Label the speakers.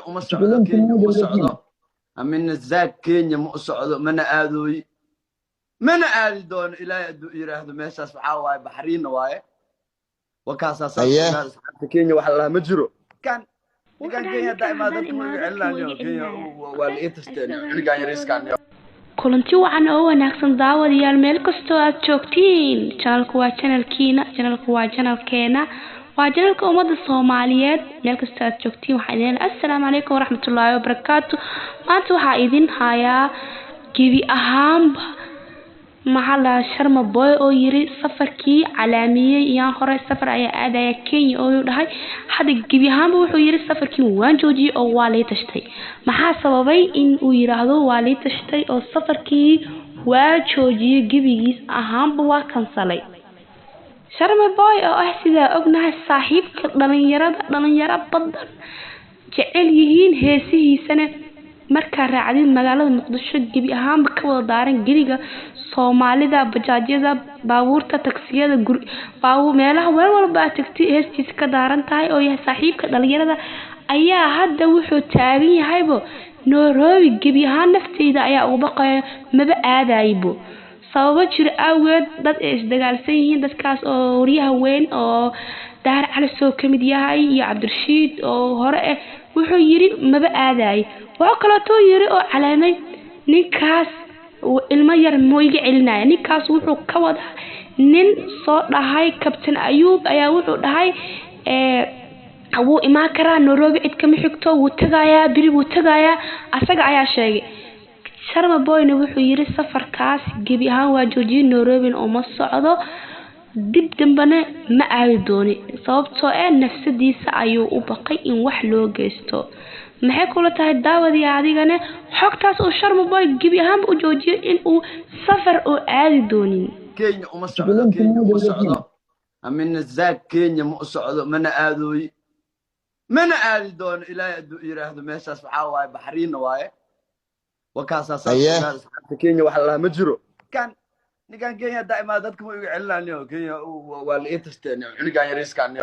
Speaker 1: Uma socdo Kenya, uma socdo. Amina Zaad, Kenya ma u socdo, mana aadooyi, mana aadi doono. Ilaahay hadduu yiraahdo, meeshaas waxaa waaye Baxriinna waaye. Wakaasaa saas.
Speaker 2: Aye.
Speaker 1: Ogaada asxaabta, Kenya waxa la dhahaa ma jiro. Kan
Speaker 3: Wuxuu
Speaker 1: ninkan
Speaker 3: dhahay
Speaker 1: Kenya
Speaker 3: ninkan
Speaker 1: haddaa imaado,
Speaker 3: haddaan
Speaker 1: dadka ma iga
Speaker 3: imaado, dadka
Speaker 1: celinayo.
Speaker 3: ma iga
Speaker 1: Kenya
Speaker 3: celinaya.
Speaker 1: waa la ii tasteen, cunugan yariiskaan.
Speaker 3: Kulanti wacan oo wanaagsan, daawadayaal, meel kastoo aad joogtiin. Channelku waa channelkiina, channelku waa channelkeena, waa channelka ummadda Soomaaliyeed. Meel kastoo aad joogtiin, waxaa idin leeyahay assalaamu calaykum waraxmatullaahi wabarakaatu. Maanta waxaa idin hayaa gebi ahaanba, maxaa la, Sharma Boy oo yiri safarkii calaamiyey iyaan hore safar ayaa aadaya Kenya oo dhahay. Hadda gebi ahaanba wuxuu yiri safarkii waan joojiyey oo waa lii tashtay. Maxaa sababay in uu yiraahdo waa lii tashtay oo safarkii waa joojiyey, gebigiis ahaanba waa kansalay? Sharma Boy oo ah, sidaa ognahay, saaxiibka dhalinyarada, dhalinyaro badan jecel yihiin heesihiisana, markaa raacdid magaalada Muqdisho gebi ahaanba ka wada daaran geriga Soomaalida, bajaajyada, baabuurta, taksiyada, baabuur, meelaha meel walba aad tagtid heestiisa ka daaran tahay, oo yahay saaxiibka dhalinyarada, ayaa hadda wuxuu taagan yahaybo Nairobi gebi ahaan nafteyda ayaa uga baqaya, maba aadaybo, sababo jira awgeed. Dad ay isdagaalsan yihiin, dadkaas oo waryaha weyn oo Daar Cali soo ka mid yahay iyo Cabdirashiid oo hore ah, wuxuu yiri maba aadayo. Wuxuu kaleeto yiri oo calaamay ninkaas ilmo yar muu iga celinaya. Ninkaas wuxuu ka wadaa nin soo dhahay Kabtan Ayuub ayaa wuxuu dhahay wuu imaan karaa Nairobi, cid kama xigto, wuu tagayaa beri, wuu tagayaa, asaga ayaa sheegay. Sharma Boyna wuxuu yiri safarkaas gebi ahaan waa joojiyey, Nairobina uma socdo, dib dambena ma aadi dooni, sababtoo ah nafsadiisa ayuu u baqay in wax loo geysto. Maxay kula tahay, daawadii, adigana xogtaas uu Sharma Boy gebi ahaanba u joojiyey in uu safar oo aadi doonin?
Speaker 1: Kenya uma socdo, Kenya uma socdo. Amina Zaad, Kenya ma u socdo, mana aadooyi, mana aadi doono. Ilaahay hadduu yiraahdo, meeshaas waxaa waaye Baxriinna waaye. Wakaasaa saas.
Speaker 2: Aye.
Speaker 1: Ogaada asxaabta, Kenya waxa la dhahaa ma jiro. Kan ninkan Kenya haddaa imaado, dadka ma iga celinayo. Kenya waa la ii tasteen, cunugan yariiskaan.